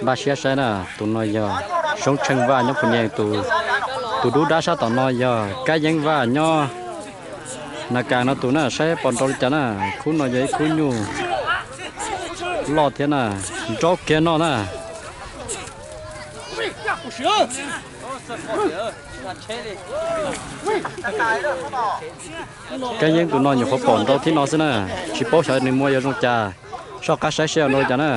Pab siab saib na, tus no yog Soob Tsheej Vaj nyob Phu Nyees, tus dub dab sab tom no yog Kab Yeeb Vaj nyob Na Kas no tus na, saib pom nrau li cas na. Khub no yog ib khub nyuj loj thiab na, nraub kiag no na. Kab Yeeb tus no nyuam qhuav pom nrau thiab no xwb na, tsis paub xyov nws muaj yuav zoo cas, soj qab saib seb yuav nrau li cas na.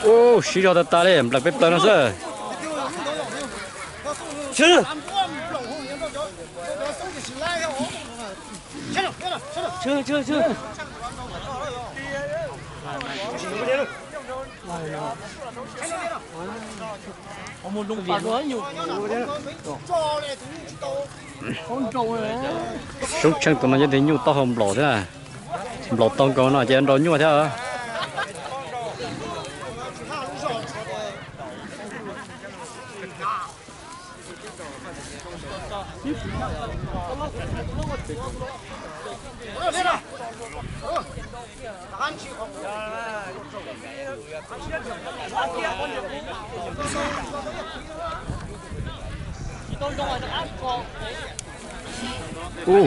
Ub, siv zog tas tas li, nplawm peb plaws no xwb. Soob Tsheej tus no yog tus nyuj taub hau nplaum thiab, nplaum tau nkaus no ces nrau nyuaj thiab. Ub,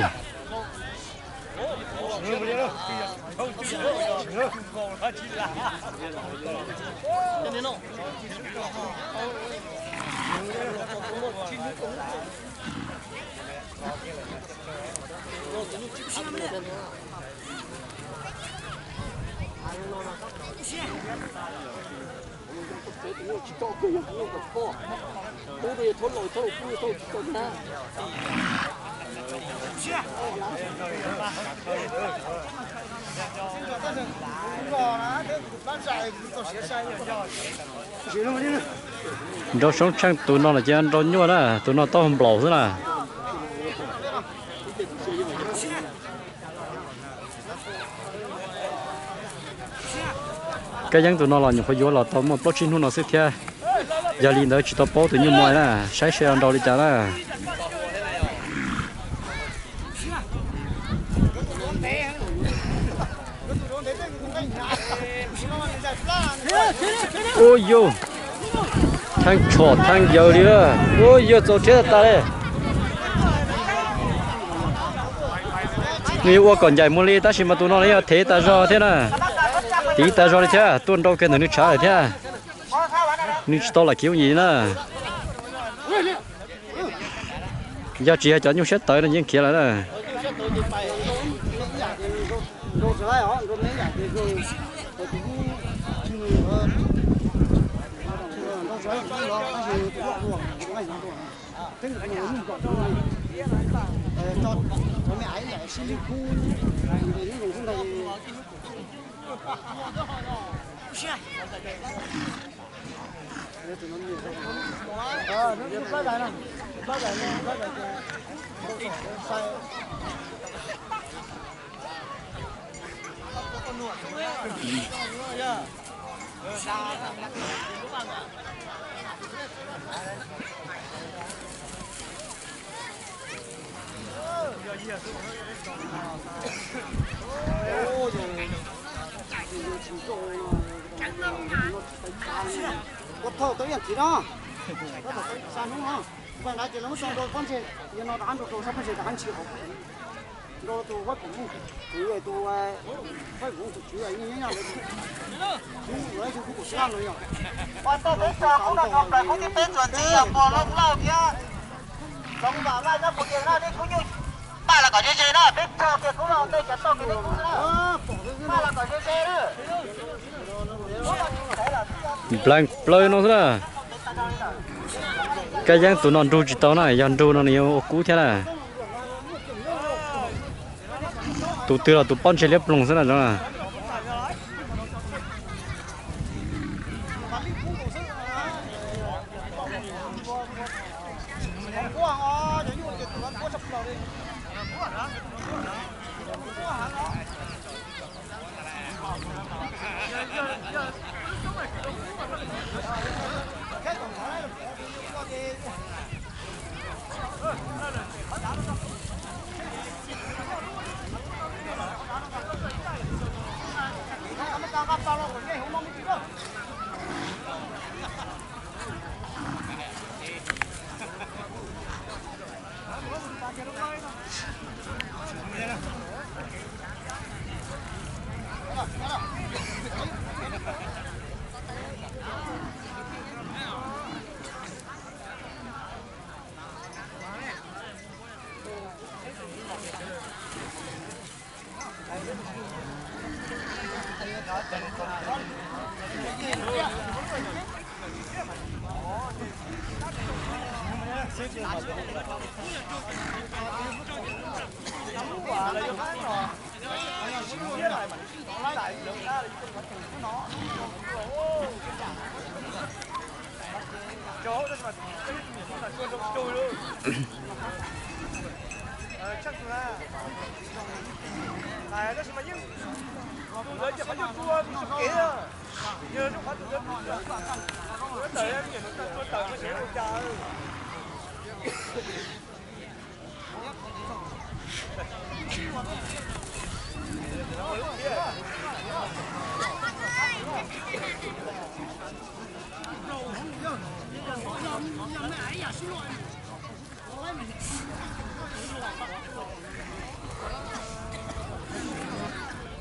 nrau Soob Tsheej tus no los ces nrau nyuaj na, tus no taub hau nplaum xwb na. Kab Yeeb tus no los nyuam qhuav yuav los tau muaj plaub tsib hnub no xwb thiab, yog li ntawd tsis tau paub tus nyuj muaj na, saib seb nrau li cas na. Ub yus, theej tshom theej yaws li lawm. Ub yus, txaus rhiab tas tas li. Nws yuav ua kom ncaim mus li tab sis mas tus no los yog thev tas zog thiab na. Tiv tas zog li thiab, tuaj nrau kiag ntawm nws tshav lawm thiab. Nws tsis tau lam khiav ua yim na. Yog tsis yog cov nyuj siab tawv no yeej khiav lawm na. Ua thaum tau ib yam thiv no, tab tom xa hnub no, npaj nrad ces lawv muab tso rau pob ntseg, yog no rov qab nrau rau sab pob ntseg rov qab ntshis qhov nrau tus huab pum mus, tus tus huab pum tus tswv yeej nyob lawv tus, lawv tus kuv kuv sab no yog. Ua tau peb tso khub no rau plaws khub thib peb txuas ntxiv yog pog Lauj Lauj thiab Txoov Vam Vaj nyob puag tias no nej khub nyuj npaj los kom ze ze na, peb tso kiag khub no ntej kiag toj kiag nej khub na. Npaj los kom ze ze na. Nplees plaws no xwb na. Kab Yeeb tus no nrug tsis tau na, yog nrug no nws yuav ua kub thiab na. Tus twg los tus pob ntseg liab ploog xwb na.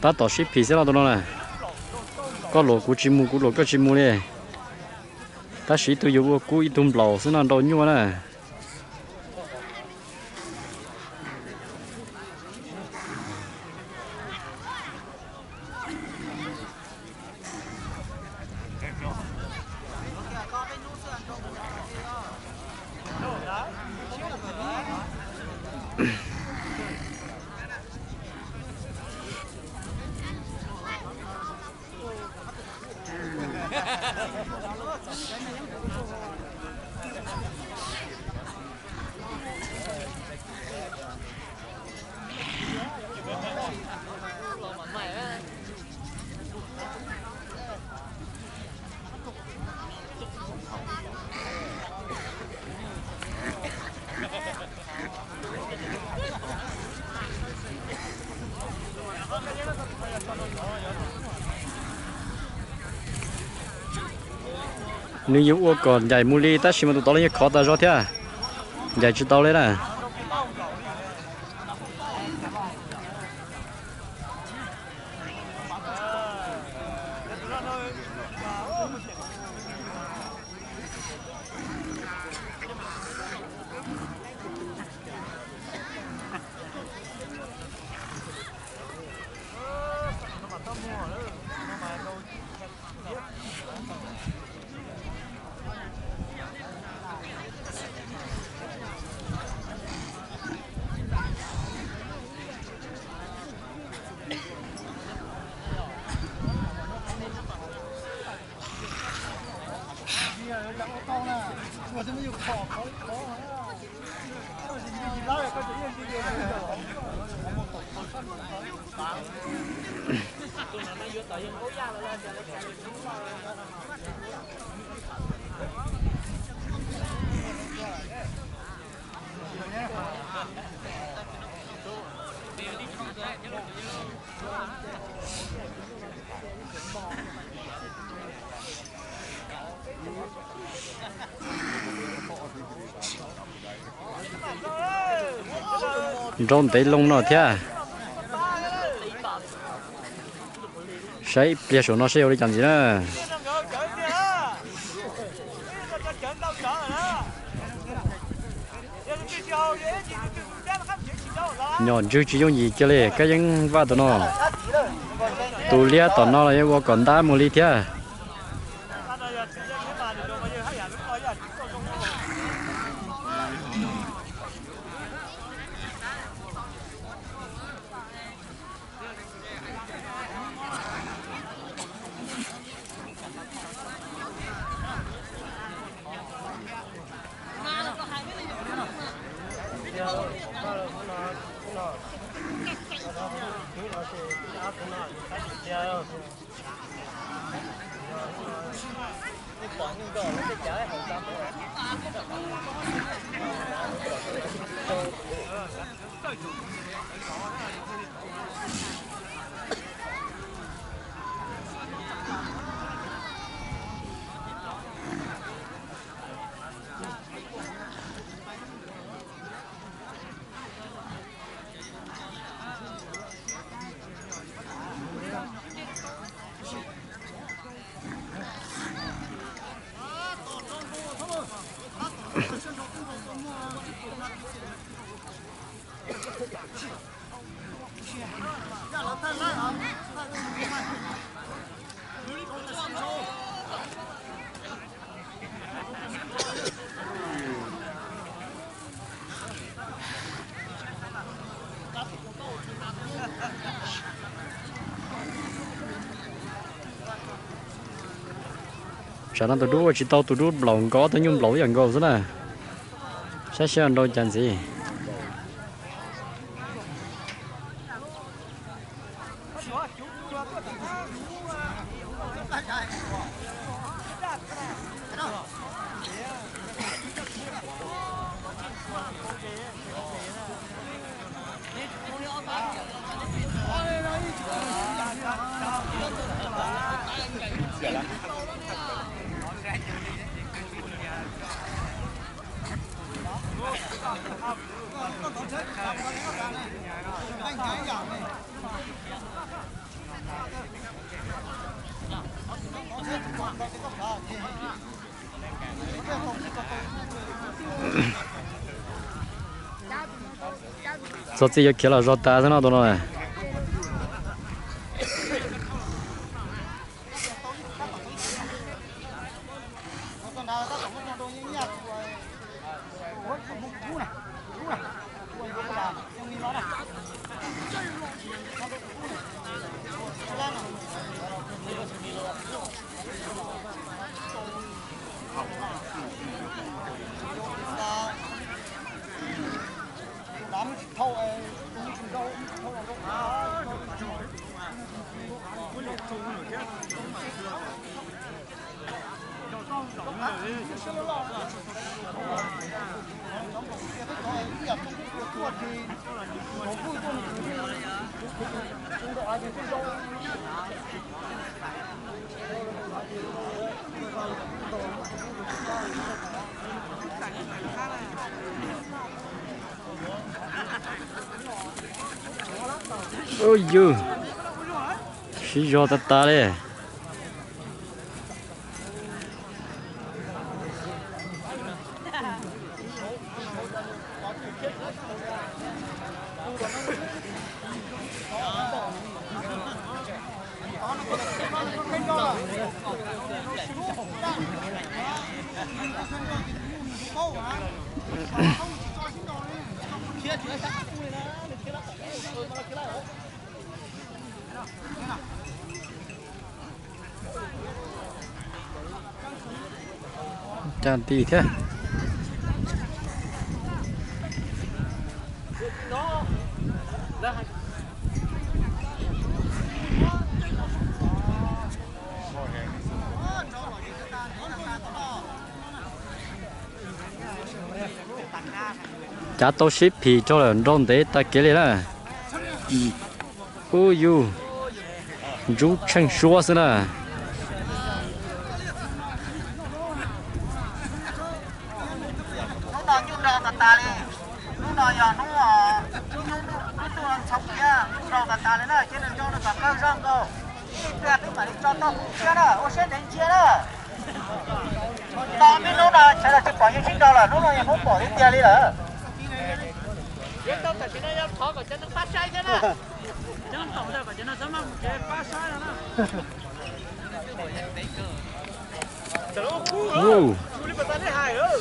Tab tom sib phim xwb los tus no na. Koj luam kuv tsis mus, kuv luam koj tsis mus li. Tab sis ib tug yuav ua kub ib tug nplaum xwb no nrau nyuaj na. Nws yuav ua kom ncaim mus li tab sis mas tus tod los yeej khov tas zog thiab, ncaim tsis tau li na. Nrau ntev loo no thiab. Saib ib pliag saum no saib ua li cas ntxiv na. Nyom ntswg tsis yooj yim kiag li, Kab Yeeb Vaj tus no. Tus liab tom no los yuav ua kom ntab mus li thiab. Tsam no tus dub ua tsis tau, tus dub nplaum nkaus, ob tug nyuj nplaum ib yam nkaus xwb na. Saib seb nrau cas ntxiv. Txog txiv yuav khiav los zog tas xwb no tus no. Yus, siv zog tas tas li. Cag nti thiab. Cav tau sib phim rau lawm, nrau ntev tag kev li na. Ub yus, ntsub tsheej suab xwb na. Hnub no nyuj nrau tas tas li. Hnub no yog hnub, hnub, hnub, hnub tuaj ntxhov kiag, nyuj nrau tas tas li na, cia nws nrau rau kom kawg zog nkaus. Ib pliag peb mam li tso tau kuv thiab na, ua siab ntev ntsia na. Tau me hnub no sawv daws tsis pom yus sib nrau lawm, hnub no yog hnub pom tiag tiag li lawm. Tam sim no yog thov kom cov neeg pab saib thiab na.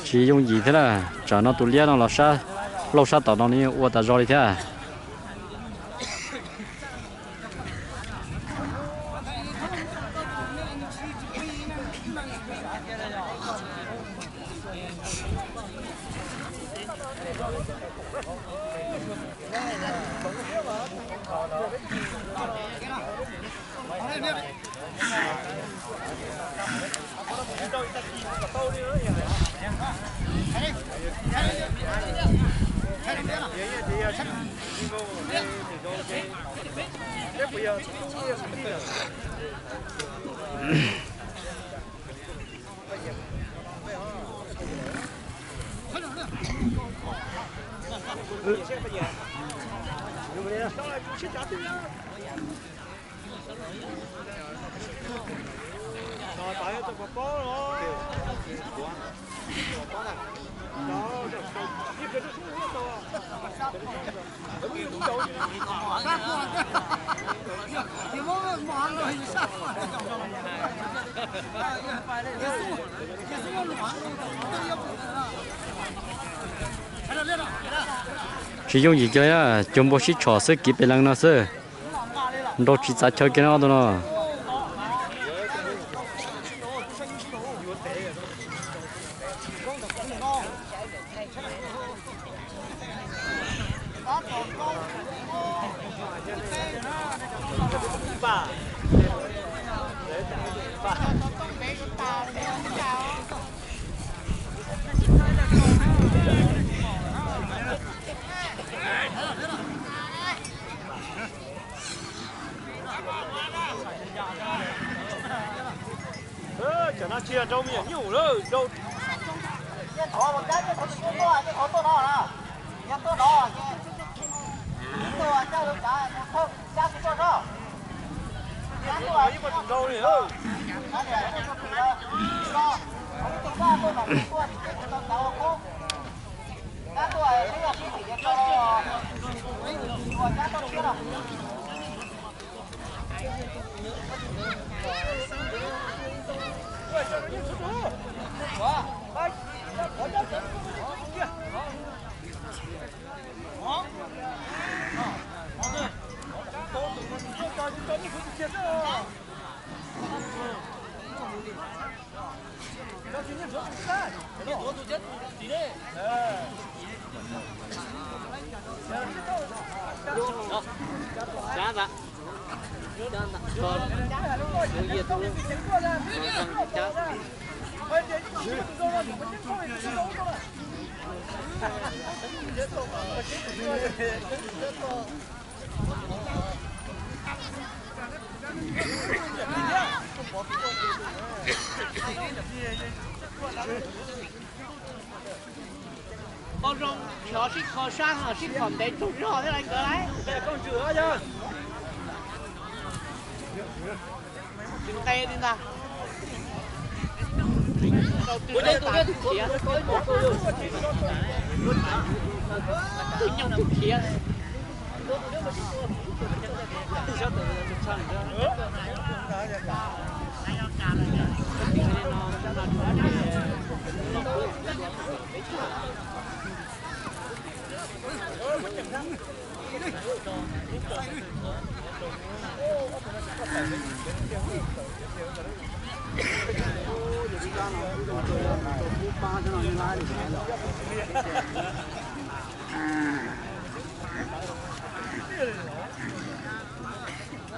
Tsis yooj yim thiab na, tsam no tus liab no los sab, lauj sab tom no nws ua tas zog li thiab. Tsis yooj yim kiag li, cuag npua sib tshom xwb, kiv pes lees no xwb. Nrau tsis txav chaw kiag no tus no. Cov no tsis yog rau me nyuam nyuj lawm, rau Qhov zoo, xyov sib kho sab ho sib kho ntev tsaug zog thiab lauj nkawd lauj. Tsis nqe li ntag. Rau twg los tas khiav. Tus nyoog tus khiav.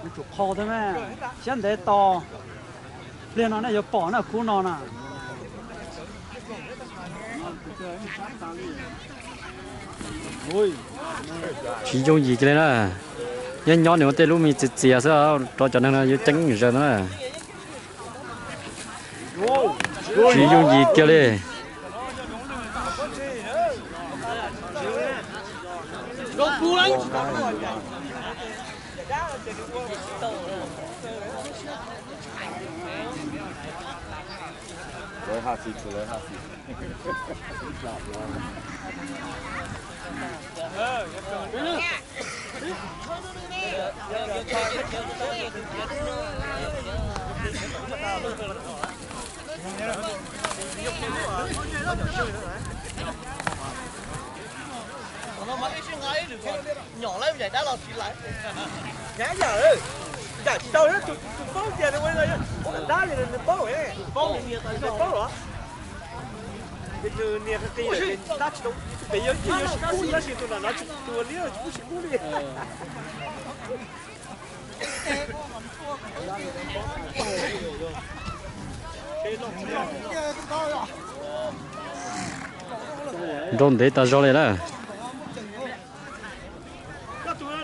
Tsum qhau thiab mas, siab ntev tos. Pliag no nej yuav pom na, khub no na. Tsis yooj yim kiag li na. Nyob nyob nws ua tej lub me txias txias xwb, rau cov neeg no yuav ceeb zawg ntag na. Tsis yooj yim kiag li. Nyom lawm yam dab los tsis lawm. Nyab yam, yam tsis tau, tus paub tias nws ua dab li nws paub, nws paub los. Nws nias qis qis dab tsis tau, pem yuav cia yuav sib pub tab sis tus nram no tsis tua liab tsis pub sib pub li. Nrau ntev tas zog li na. Ua,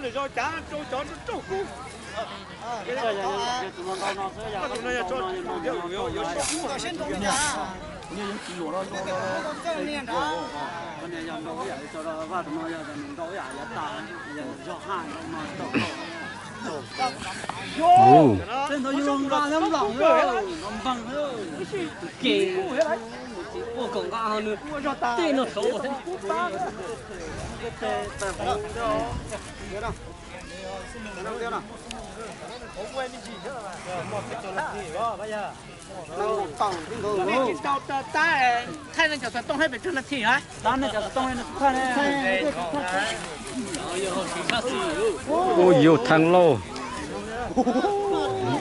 Thaij nej cov xov tooj hais pem tug na thi a. Ua yus thaj lauj.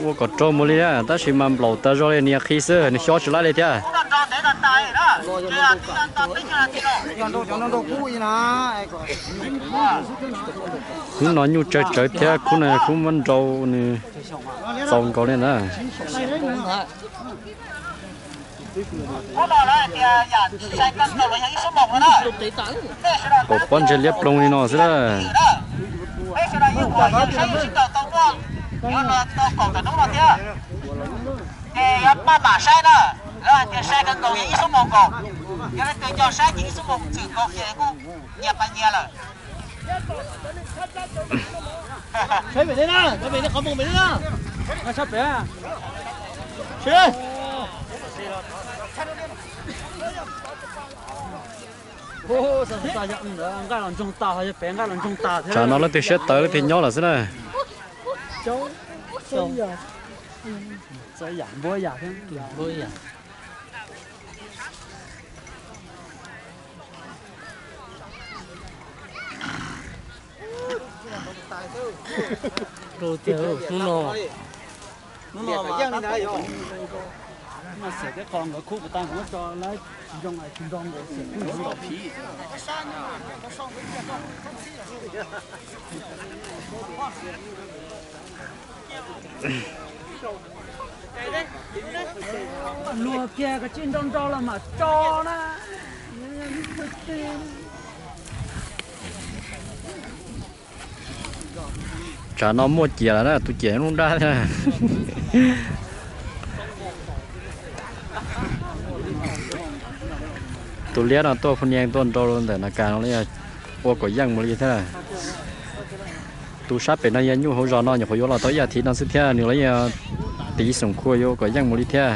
Ua kom raug mus li na, tab sis mas nplaum tas zog li, nias qis xwb nws xyob tsis laib li thiab. Khub no nyuj tsawg tsawg thiab, khub no khub muab nrau nws txaus nkaus li ntag. Kaum pob ntseg liab ploog li no xwb na. Ces yuav maj mam saib na, lawv hais tias sai kawg nkaus yog ib xuab moos nkaus, yog leej twg nco saib ces ib xuab moos txwm nkaus ces kuj nyias pas nyias lawm. Tsam no leej twg siab tawv leej twg nyob lawm xwb na. Luag kiag kav tsij nrau nrau los mam tso na. Tsam no muaj ciam lawm na, tus ciam lub nrab thiab. Tus liab no tuaj phu nias tuaj nrau ntawm na kas no ua kom yeej mus li thiab. Tus sab pem no yog nyuj hauv zos no nyuam qhuav yuav los tau ib as thiv no xwb thiab, nws los yog tiv xoom khua yuav ua kom yeej mus li thiab.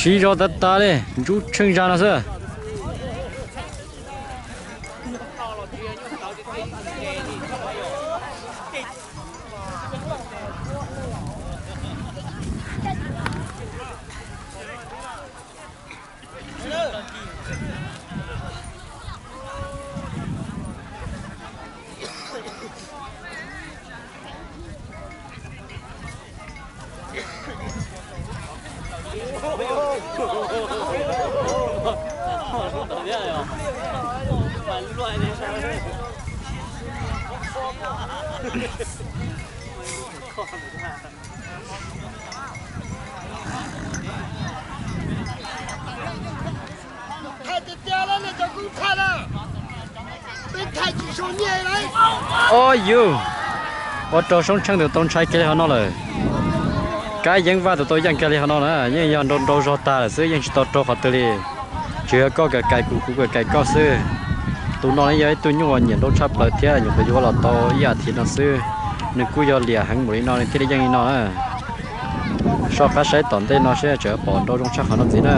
Siv zog tas tas li, ntsuj tsheej zag no xwb. Ob yus, ua rau Soob Tsheej tus tau ntshai kiag li hov no lawm. Kab Yeeb Vaj tus tau yeej kiag li hov no na, yeej yog nrau nrau zog tag lawm xwb, yeej tsis tau raug qhov twg li. Tsuas yog koj kawm kais kuv, kuv kawm kais koj xwb. Tus no yog ib tug nyuj uas nyiam nrau tshaj plaws thiab, nyuam qhuav yuav los tau ib as thiv no xwb. Nws kuj yog liam heev npaum li no nws thiaj li yeej li no na. Soj qab saib tom ntej no seb tseem pom nrau zoo tshaj qhov no ntxiv na.